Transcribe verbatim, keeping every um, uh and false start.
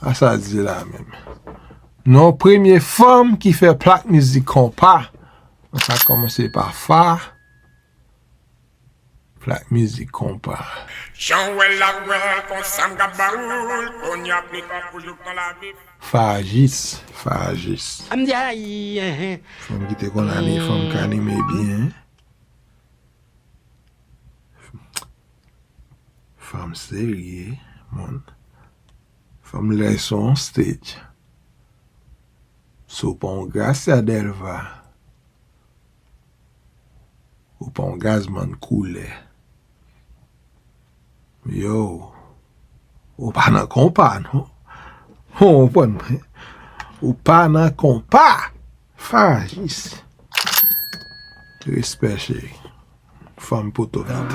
A sa di la menm. Non, premye fanm ki fè plak mizik konpa. Sa kòmanse pa Fa. Plak mizik konpa. Jan w wè l la, w wè l konsa, m ka ba ou l, kounye a pli fò pou jouk nan lavi. Fajis, Fajis. Ann di ayi, enhen. Fanm ki te konn ale, fanm k anime byen. Fanm serye, moun. Fanm lè sou yon stage. Si w pa yon Gracia Delva, ou pa yon Gazman koulè. Yo, ou pa nan konpa, non. Ou konprann mwen? Ou pa nan konpa. Fajis. Respè, cheri. Fanm poto vit.